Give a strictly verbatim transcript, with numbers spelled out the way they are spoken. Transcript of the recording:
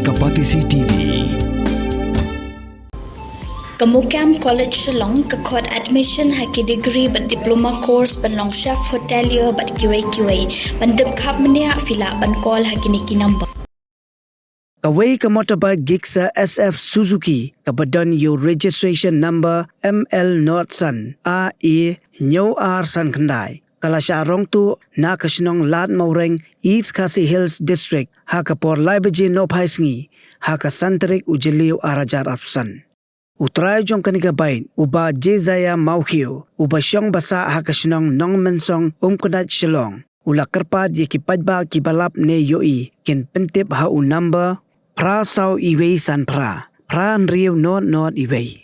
Ka Batesi T V. Ka MOKAM College Shillong ka khot admission ha ki degree bad diploma course ban long chef hotelier bad kiwei kiwei. Ban tip khapmeniah phi lah ban call ha kine ki number. Kawei ka motorbike Gixxer S F Suzuki kaba don ïa u registration number M L nod san A A hynñiew ar san khyndai ka la shah rong tuh na ka shnong Lad Mawreng, East Khasi Hills District, ha ka por lai baje nohphai sngi ha ka san tarik u Jylliew ar hajar arphew san. U trai jong kane ka bike, u Bah Jezaya Mawkhiew, uba shong ba sah ha ka shnong Nongmensong, Umkdait, Shillong, u la kyrpad ïa ki paidbah kiba lap ne ïohi kin pyntip ha u number phra saw iwei san phra, phra hynriew nod nod iwei.